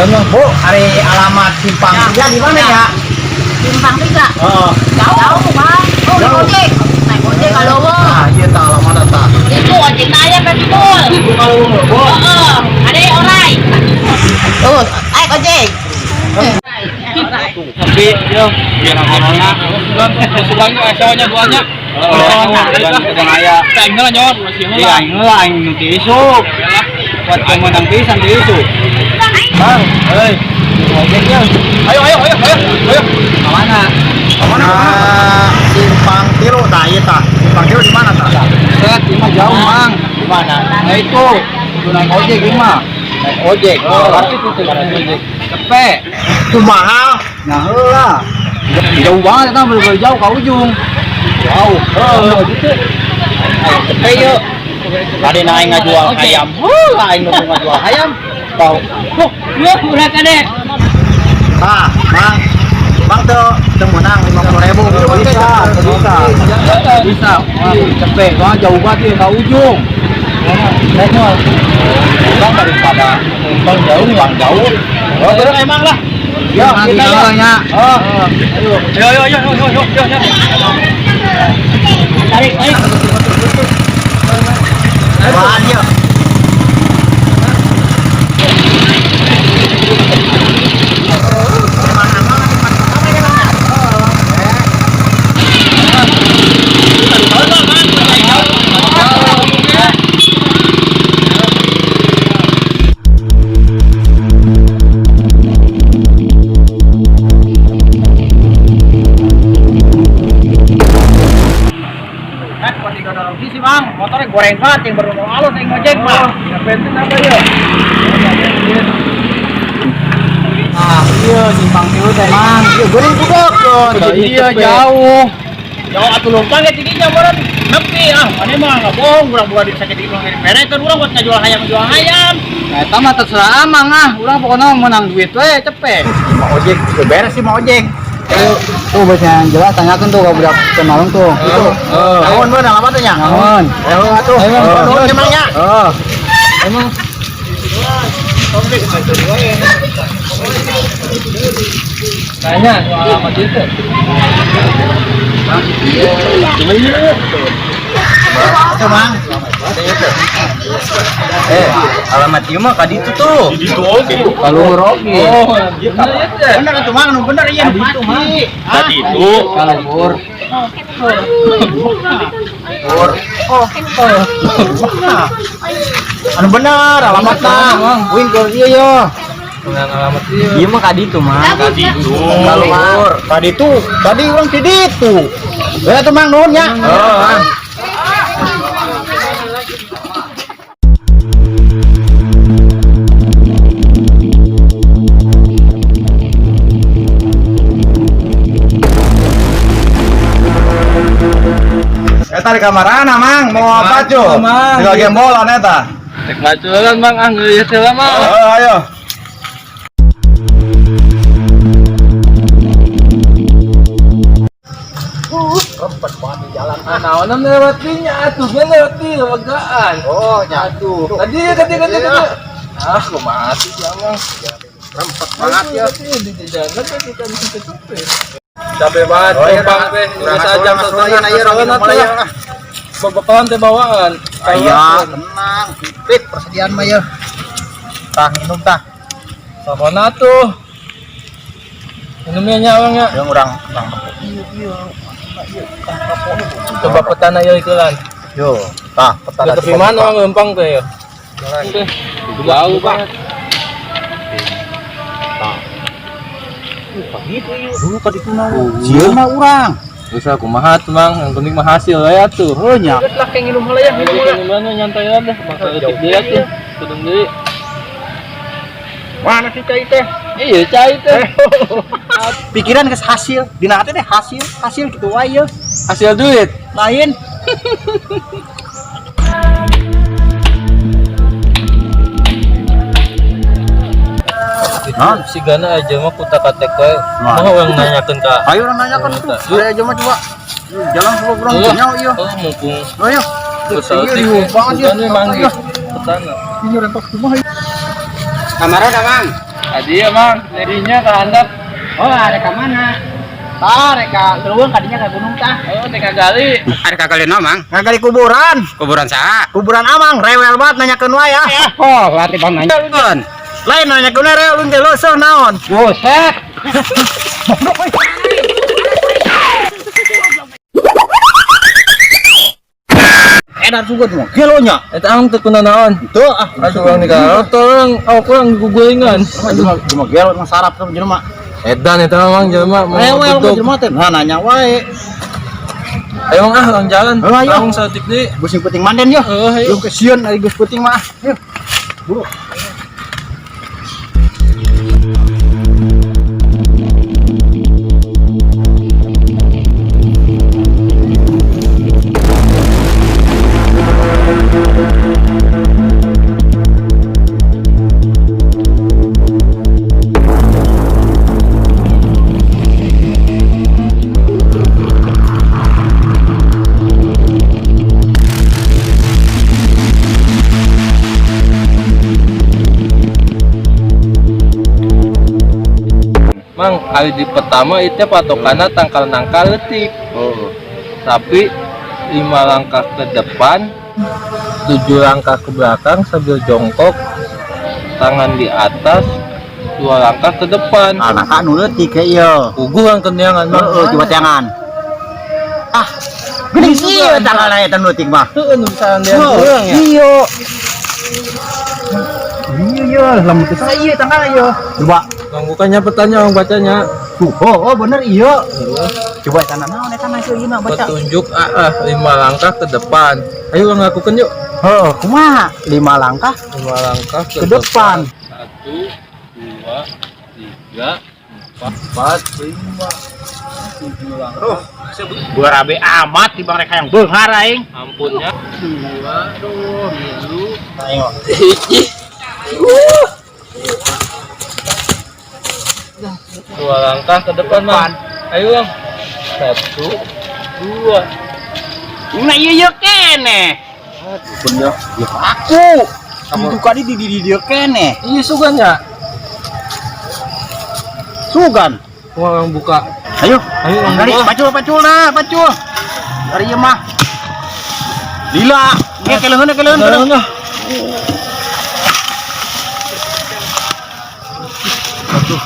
Mang. Bu, ari alamat simpang tiga di mana ya? Simpang tiga. Oh. Jauh, Bang. Oh, naik ojek. Naik ojek kalau wo. Nah, iya tak alamat tak. Itu ojek saya betul. Ibu kalau Bu. Heeh, ada orai. Tuh, naik ojek. Tapi yo, biar corona. Sugan asalnya duanya. Sugan aya. Aing lah nyor, masih heula. Aing heula aing nu ti isuk. Buat menang pisan ti isuk. Bang, euy. Ojek ya. Ayo ayo ayo ayo. Ayo. Ka mana? Ka mana? Simpang tilu tah ieu tah. Simpang tilu di mana tah? Set, ini mah jauh, Mang. Di mana? Nah itu, itu naik ojek ini mah. Naik ojek. Oh, berarti itu tuh naik ojek. Cepet. Itu mahal. Nah, heula. Jauh banget itu, bener-bener jauh ke ujung. Jauh. Oh, gitu. Ayo cepet yuk. Tadi naik ngajual ayam. Huh, aing nu ngajual ayam. Tau. Wah, iya, udah kade. Tah, Mang. Mang tuh teu meunang 50.000. Bisa, bisa. Bisa. Wah, cepet, soalnya jauh banget ya ke ujung. Bang daripada numpang jauh, bang jauh. Oh, terus emang lah. Ya, kita ya. ya. Oh, ayo. Ayo, ayo, ayo, ayo, ayo, ayo. Tarik, tarik. Apaan ya? Sih bang, motornya goreng banget yang baru mau alus yang ngojek mah. Ya bensin apa ya? Ah, iya simpang tilu teh, Mang. Iya, goreng budak. Iya, jauh. Jauh atuh lumpang ya tidinya meureun. Nepi ah, mana mah nggak bohong, urang buat sakit di urang mere kan urang buat ngajual hayam jual hayam. Nah, eta mah terserah Amang ah. Urang pokoknya menang duit we cepet. Mau ojek, beres sih mau ojek. Tuh bos yang jelas tanyakan tuh ke budak Semarang tuh. Itu. Naon beun alamatnya nya? Naon? Ayo atuh. Nuhun emangnya. Oh. Emang kayaknya alamat itu. Itu Mang. Alamat ieu mah ka ditu tuh. Di ditu oge. Kalau rogi. Oh, Bener atuh Mang, nu bener ieu nu pasti. Tadi itu kalau Pur. Oh. Anu bener alamatna. Wing ke ieu yo. Dengan alamat ieu. Ieu mah ka ditu Mang. Tadi itu. Kaluhur. Tadi tuh, tadi urang di ditu. Ya atuh Mang nuhun nya. Oh, Eta di kamarana Mang, mau apa cuy? Mang. Di bagian bola eta. Tek maculan Mang, ah geus heula Mang. Oh, ayo. Rempet banget di jalan. Ah, naon lewat dinya atuh, geus lewat di legaan. Oh, nyatu. Tadi tadi tadi tadi. Ah, kumaha sih ya, Mang? Rempet banget ya. Di jalan tadi kan sampai. Capek banget, Oh, iya, tumpang dah. teh. Urang Udah sajam atuh, satuan, ayo, satuan mulai, atuh. lah. Bebekalan teh bawaan. Aya, tenang, pipit persediaan mah ya. Tah minum tah. Sakona tuh. Minumnya nya orang ya. Yang urang urang. Coba petana ya ikulan. Yo, tah petana. Ke tepi mana orang lempang teh ya? Jauh banget. Dulu tadi tu naon? Sieun mah urang. Bisa kumaha tuh Mang, yang penting mah hasil ya tuh. Heuh nya. Lah kayak nginum heula ya, minum heula. Nyantai lah deh, masa detik dia tuh. Tudung deui. Mana sih cai teh? Iya, cai teh. Pikiran geus hasil, dina hati teh hasil, hasil gitu wae ye. Hasil duit. Lain. Hah? Si Gana aja mah kutak katek we. Nah. Mau orang nanyakeun ka. Ayo urang nanyakan tuh. Ayo aja mah coba. Jalan coba urang Iya. nyawa ieu. Oh, mumpung Ayo. kesal Iya, riuh banget ya. Bukannya manggil. Iya. Petana. Ini rentok kumaha ieu? Kamarana, Mang? Tadi ya, Mang. Jadinya ke handap. Oh, arek ka mana? Tah, rek ka leuweung kadinya ka gunung tah. Oh, teh kagali. Ada kagali no, Mang? Ngagali kuburan. Kuburan saha? Kuburan Amang, rewel banget nanyakeun wae ya. Oh, berarti bang nanya. Lain nanyakeun rewel ulun teh leuseun naon. Buset. Edan sugan mah. Gelo nya. Eta ang teu kunanaon. Teu ah. Aduh, urang ni ka orang, awak urang gugulingan. Cuma cuma gelo mah sarap tuh jelema. Edan eta mah, Mang, jelema mau Rewel mah bedog. jelema teh. Nah, nanya wae. Ayo, Mang, ah, urang jalan. Ayo, ayo. Urang saeutik deui. Geus penting manden yo. Heeh, ayo. Belum kesieun ari geus penting mah. Yuk. Buru. Mang, hari di pertama itu patokannya tangkal nangka letik. Oh. Tapi 5 langkah ke depan, 7 langkah ke belakang sambil jongkok, tangan di atas, 2 langkah ke depan. Ah, nangka nu leutik ke ieu. Puguh ang kenyangan, Mang. Heeh, coba tangan. Ah, geuning ieu tanggal eta nu leutik mah. Heeh, nu bisa andean urang ya. Iya. Iya, lamun teu salah ieu tanggal ieu. Coba. Bang, bukannya petanya, Bang, bacanya. Tuh, oh, oh bener iya. Coba tanah naon eta mah ieu mah baca. Petunjuk AA, 5 langkah ke depan. Ayo Bang, lakukan yuk. Heeh, kumaha? 5 langkah 5 langkah ke, ke depan. 1, 2, 3, 4, 5, 7 langkah. Berabe amat di bang rek hayang beunghar aing. Ampunnya. 2, 3, Aing. 2 langkah ke depan, Mang. Ayo, Bang. 1, 2. Nah ieu ieu keneh. Bener, ya aku. Itu kali di dieu keneh. Iya, sugan ya. Sugan. Wah, Bang, buka. Ayo, Ayo, Bang, Dari buka. pacul pacul nah, pacul. Dari ieu mah. Lila, ge keleuheun keleuheun. Nah, nah. Aduh,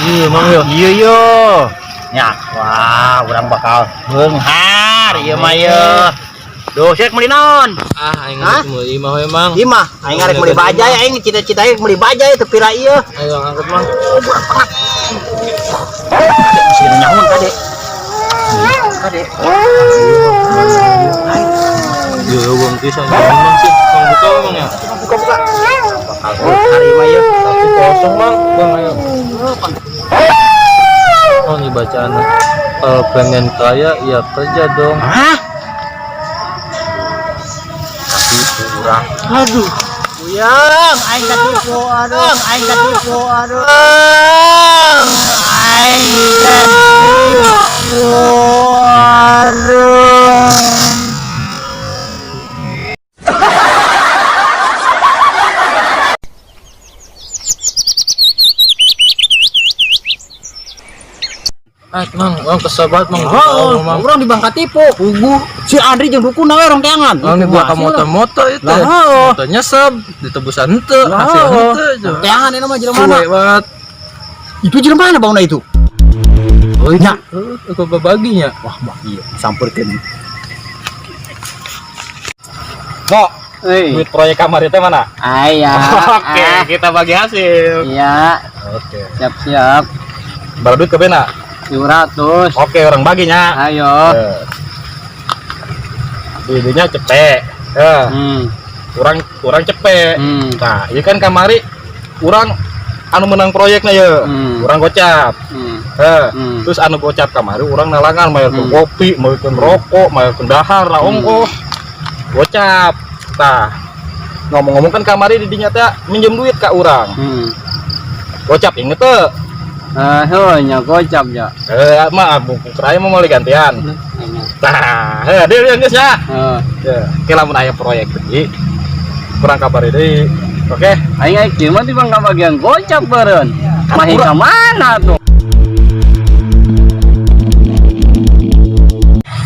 iya, Mang, yo. Iya yo. Ya, wah, urang bakal beunghar ieu mah ieu. Duh, sirek meuli naon? Ah, aing Hah? arek meuli imah we, Mang. Imah, aing arek meuli bajai, aing cita-cita aing meuli bajai teu pira ieu. Ayo, angkut, Mang. Mesti nyahoan kade. Kade. Yo, Bang, pisan Mang sih. Bang, buka, Mang ya. Buka buka. Bakal beunghar ieu mah ieu. Tapi kosong, Mang. Bang, ayo. Oh, ini bacaan. Kalau pengen kaya, ya kerja dong. Hah? Tapi kurang. Aduh. Puyeng, aing katipu, aduh, aing katipu, aduh. Aing katipu, aduh. Ah, Mang, Mang kesel banget, Mang. Oh, Mang. orang di bangka tipu. Puguh. Si Andri jeung dukun we orang teangan. Mang di belakang motor-motor itu. Lah, oh. Motornya seb, ditebusan henteu, Lah, hasil oh. henteu. Teangan ini mah jelema mana? Suwe banget. Itu jelema mana bauna itu? Oh, Nya. iya. Aku bebaginya. Wah, bah iya, sampeurkeun. Kok, Hei. duit proyek kamar itu mana? Ayah. Oke, kita bagi hasil. Iya, Oke. siap-siap. Baru duit ke Bena. 200. Oke, orang baginya. Ayo. Duitnya cepet. Ya, kurang cepet. Nah, ini kan kamari kurang anu menang proyeknya ya. Kurang gocap. Terus anu gocap kamari urang nalangan mayarkeun kopi, mayarkeun rokok, mayarkeun dahar lah ongkoh. Gocap. Tah, ngomong-ngomong kan kamari di dinya teh minjem duit ka urang. Gocap inget teu? Ah, heuh nya gocap ya. Maaf, buku mau mulai gantian. Tah, heuh, dia geus ya. Heeh. Ya, oke lamun aya proyek deui. Kurang kabar deui. Oke. Aing aing kieu mah di bangka bagian gocap beureun. Mahi ka mana tuh?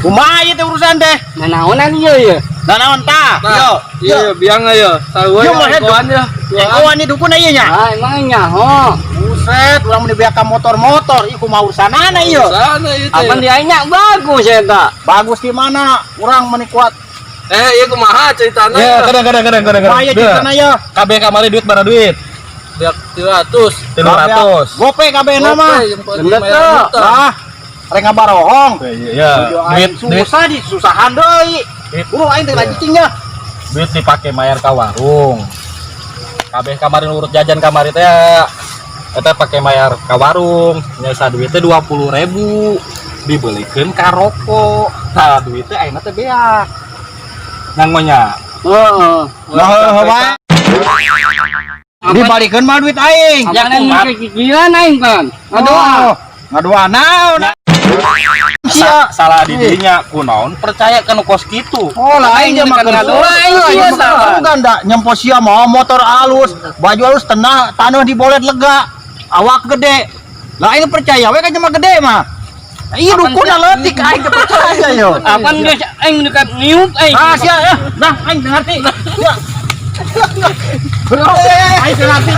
Kumaha ieu teh urusan teh? Nanaonan ieu ya. Nanaon tah? Yo, Iya, biang ayo. Sarua Yo, mah kawan ya. Kawan ini dukun ieu nya. Ah, emang nyaho. Buset, urang mun dibeak ka motor-motor, ieu kumaha urusanana ieu? Sana ieu teh. Apan dia nya bagus eta. Bagus di mana? Urang meni kuat. Eh, ieu kumaha ceritana? Ya, kadang kadang kadang kadang. Kumaha ieu ceritana ieu? Kabeh kamari duit bara duit. Biak 300. 300. Gope kabeh nama. Bener tuh. Lah, rek ngabarohong. Iya, duit duit Susah di susahan deui. Buru aing teh lagi cicing nya. duit dipake bayar ka warung. Kabeh kamari urut jajan kamari teh eta pake bayar ka warung, nyesa duit teh 20.000 dibelikeun ka rokok. Tah duit teh ayeuna teh beak. Nanggonya. Heeh. Lah heuh wae. Dibalikeun mah duit aing. Ya kumat. Kikiran aing kan. Ngadoa. Ngadoa naon? Sia. Salah di dinya kunaon percaya kana kos kitu. Oh lah aing mah keur Ngadoa aing aing sia mah salah. sugan da nyempo sia mau motor alus, baju alus tenang, taneuh dibolet lega, awak gede. Lah aing percaya we ka jelema gede mah. Iya dukun leutik aing teu percaya yo. Apan geus aing dekat niup aing. Ah sia ya, nah aing teu ngarti. Ya. Aing teu ngarti.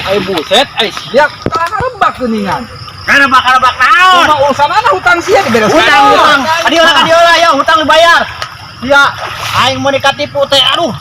Ai buset, ai sia karebak geuningan. Karebak-karebak naon? Kumaha urusanana hutang sia dibereskeun. Hutang hutang. Adiola adiola ya hutang dibayar. Sia aing mun dikatipu teh aduh.